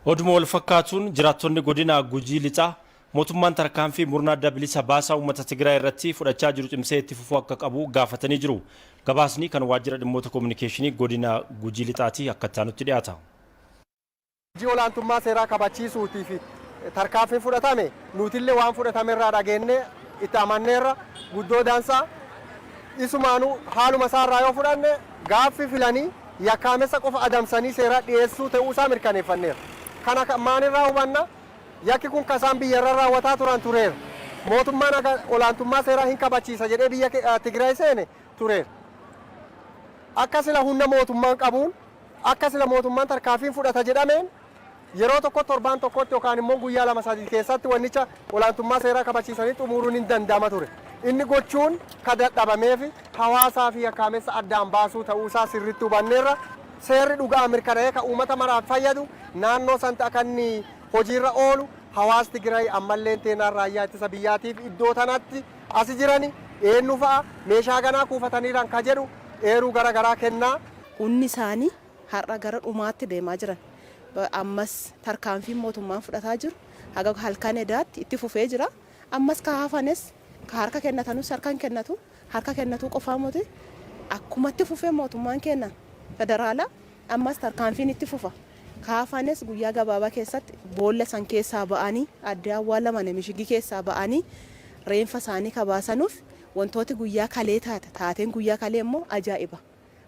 Oduma wal fakkaatuun, jiraattonni godina Gujii Lixaa mootummaan tarkaanfii murna Adda Bilisa Baasaa Uummata Tigraay irratti fudhachaa jiru cimsee itti fufuu akka qabu gaafatanii jiru. Gabaasni kan waajjira dhimmoota koominikeeshinii godina Gujii Lixaatii akka itti aanutti dhiyaata. Hojii olaantummaa seeraa kabachiisuutii fi tarkaanfiin fudhatame, nutillee waan fudhatame irraa dhageenye itti amanneerra. Guddoo dansaa. Isumaanuu haaluma isaarraa yoo fudhanne, gaaffii filanii yakkaamessa qofa adamsanii seeraa dhiyeessuu ta'uusaa mirkaneeffanneerra. Kana maalirraa hubanna? Yakki kun kasaan biyyarra raawwataa turan tureera. Mootummaan olaantummaa seeraa hin kabachiisa jedhee biyya Tigraay seene tureera. Akka sila humna mootummaan qabuun, akka sila mootummaan tarkaanfiin fudhata jedhameen, yeroo tokko, torbaan tokkotti yookaan immoo guyyaa 2-3 keessatti wannicha olaantummaa seeraa kabachiisanii xumuruun hin danda'ama ture. Inni gochuun ka dadhabameef hawaasaa fi yakkaamessa addaan baasuu ta'uusaa sirriitti hubanneerra. Seerri dhugaa mirkanaa'ee kan uummata maraaf fayyadu naannoo sanatti akka inni hojiirra oolu, hawaasti Tigraay ammallee teenaan raayyaa ittisa biyyaatiif iddoo tanatti asi jirani eenyu fa'a, meeshaa ganaa kuufataniiran ka jedhu eeruu gara garaa kennaa. Humni isaanii har'a gara dhumaatti deemaa jiran. Ammas tarkaanfiin mootummaan fudhataa jiru haga halkan edaatti itti fufee jira. Ammas ka hafanes, ka harka kennatanus harka hin kennatu. Harka kennatuu qofaa miti, akkumatti fufee mootummaan kenna federaalaa ammas tarkaanfiin itti fufa. Ka hafanes guyyaa gabaabaa keessatti boolla san keessaa ba'anii, addee awwaalaman mishigii keessaa ba'anii, reenfa isaanii kabaasanuuf wantooti guyyaa kalee taate, taateen guyyaa kalee immoo ajaa'iba.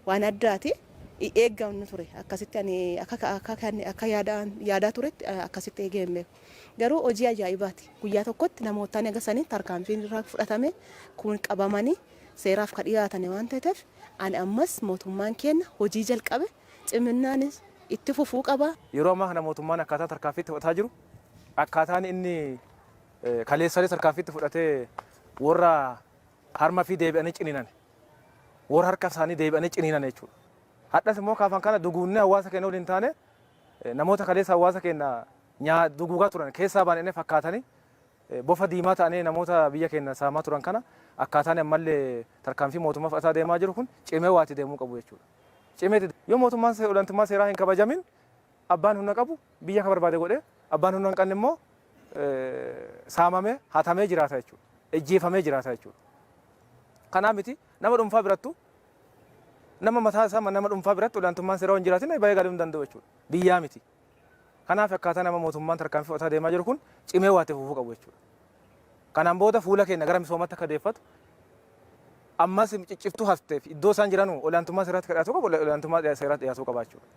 Waan addaati. Eeggamnu ture akkasitti, ani akka yaadaa turetti akkasitti eegee hin beeku. Garuu hojii ajaa'ibaati. Guyyaa tokkotti namootaan eegasanii tarkaanfiin irraa fudhatame kun qabamanii seeraaf ka dhiyaatan waan ta'eef, ani ammas mootummaan keenya hojii jalqabe ciminnaanis itti fufuu qaba. Yeroo ammaa kana mootummaan akkaataa tarkaanfiitti fudhataa jiru, akkaataan inni kaleessalee tarkaanfiitti fudhatee warra harma fi deebi'anii ciniinan, warra harka isaanii deebi'anii ciniinan jechuudha. Hadhas immoo kaafan kana duguunnee hawaasa keenya waliin taane, namoota kaleessa hawaasa keenya nyaa duguugaa turan keessaa baanee fakkaatanii bofa diimaa ta'anii namoota biyya keenya saamaa turan kana, akkaataan ammallee tarkaanfii mootummaa fudhataa deemaa jiru kun cimee waati deemuu qabu jechuudha. Cimee yoo mootummaan olaantummaa seeraa hin kabajamin, abbaan humna qabu biyya akka barbaade godhee, abbaan humna hin qabne immoo saamamee hatamee jiraata jechuudha. Ejjeefamee jiraata jechuudha. Kanaaf miti, nama dhuunfaa birattu, nama mataa isaa, nama dhuunfaa biratti olaantummaan seeraa hin jiraatin baay'ee galuu hin danda'u jechuudha. Biyyaa miti. Kanaaf akkaataa nama mootummaan tarkaanfii fudhataa deemaa jiru kun cimee waati fufuu qabu jechuudha. Kanaan booda fuula keenya gara misoomatti akka deeffatu, ammas cicciftuu hafteef iddoo isaan jiranu olaantummaa seeraatti kadhaatuu qabu, olaantummaa seeraatti dhiyaatuu qaba jechuudha.